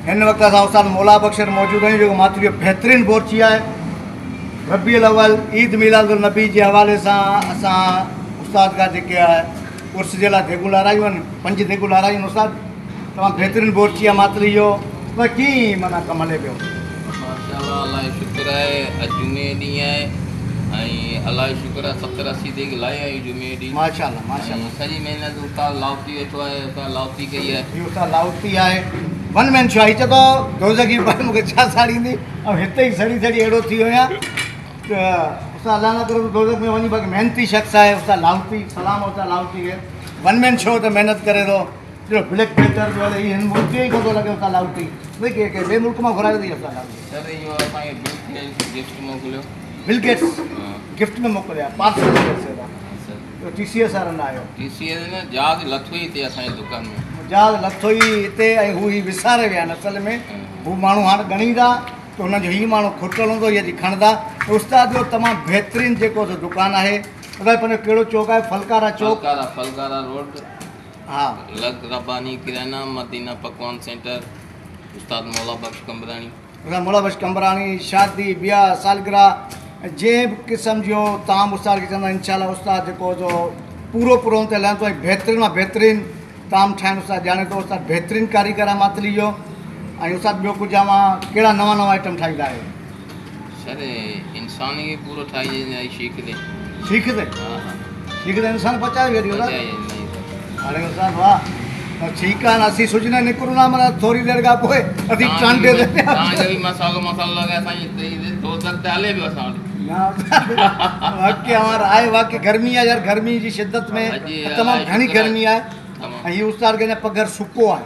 هن وقت اسان استاد مولا بخش وٽ موجود آهيون جيڪو ماتلي جو بهترين بورچي آهي. ربيع الاول عيد ميلاد النبي جي حوالي سان اسان استاد کان جيڪي آهي عرس جي لاء ديڳون لارايون آهن، پنج ديڳون لارايون آهن استاد تمام بهترين بورچي آهي ماتلي جو. استاد ڪيئن معنيٰ ڪم هلي پيو؟ ماشاءالله الله جو شڪر آهي اڄ جمعي ڏينهن آهي ۽ الله جو شڪر آهي 70 80 ديڳ لاهي آيون جمعي ڏينهن. ماشاءالله ماشاءالله. ۽ سڄي محنت استاد لاهوتي ويٺو آهي استاد لاهوتي ڪئي آهي. هي استاد لاهوتي آهي ون مين شو آهي هي چئي ٿو دوزخي باهه مون کي ڇا ساڙيندي آئون هتي ئي سڙي سڙي اهڙو ٿي ويو آهيان ته استاد الله نه ڪري دوزخ ۾ وڃي باقي محنتي شخص آهي استاد لاهوتي سلام استاد لاهوتي کي ون مين شو ته محنت ڪري ٿو. جو بليڪ پينٿر جو هلي هي هن ملڪ جو ئي ڪونه ٿو لڳي استاد لاهوتي ڀئي ڪي ڪي ٻئي ملڪ مان گهرايو اٿئي استاد لاهوتي. سر اهو اسان کي بل گيٽس گفٽ موڪليو. بل گيٽس گفٽ ۾ موڪليو آهي پارسل ۾ پئسي دا اهو ٽي سي ايس وارن آيو. ٽي سي ايس نه جهاز لٿو ئي هتي اسان جي دڪان ۾. جهاز لٿو ئي هتي ۽ هو هي وساري ويا آهن اصل ۾ هو ماڻهو هاڻ ڳڻيندا ته هنن جو هي ماڻهو کٽل هوندو هي اچي کڻندا استاد جو تمام بهترين جيڪو سو دڪان آهي استاد پنهنجو ڪهڙو چوڪ آهي ڦلڪارا چوڪ. ڦلڪارا ڦلڪارا روڊ. ها. لڳ رباني ڪريانا مدينه پڪوان سينٽر استاد مولا بخش قمبراڻي. استاد مولا بخش قمبراڻي شادي بياهه سالگرهه جنهن به قسم جو طعام استاد کي چوندا انشاء الله استاد جيڪو سو پورو پورو ان تي لهندو ۽ بهترين مان بهترين طعام ٺاهڻ استاد ڄاڻي ٿو استاد بهترين ڪاريگر آهي ماتلي جو ۽ استاد ٻيو ڪجهه اوهان ڪهڙا نوان نوان آئٽم ٺاهيندا آهيو. سر انسان کي پورو ٺاهي ڏيندا آهيون شيخ تي. شيخ تي؟ ها ها. شيخ تي انسان پچائي ويندي استاد. پچائي ويندا آهيون سر. اڙي استاد واه ٺيڪ آهي نه اسين سج نه نڪرون ها معنيٰ ٿوري دير کان پوء اسين ٽانڊي تي پيا. توهان جو به مسالو مسالو لڳائي اسان جي هتي دوزخ ته هلي پيو اسان وٽ. نه استاد واقعي اوهان آهي واقعي گرمي آهي يار گرمي جي شدت ۾ تمام گهڻي گرمي آهي ۽ هي استاد کي اڃا پگهر سڪو آهي.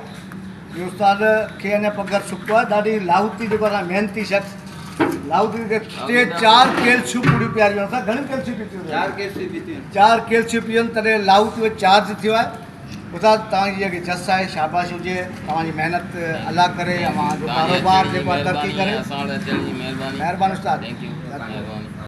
هي استاد کي اڃا پگهر سڪو آهي ڏاڍي لاهوتي جيڪو اسان محنتي شخص لاهوتي کي ٽي چار ڪيلسيون پوريون پياريون اسان گهڻيون ڪيلسيون پيتيون چار ڪيلسيون پيتيون چار ڪيلسيون پيون تڏهن لاهوتي جو چارج ٿيو آهي استاد توهان جي جيڪي جس آهي شاباش هجي توهان جي محنت الله ڪري اوهان جو ڪاروبار جيڪو آهي ترقي ڪري مهرباني مهرباني استاد thank you مهرباني.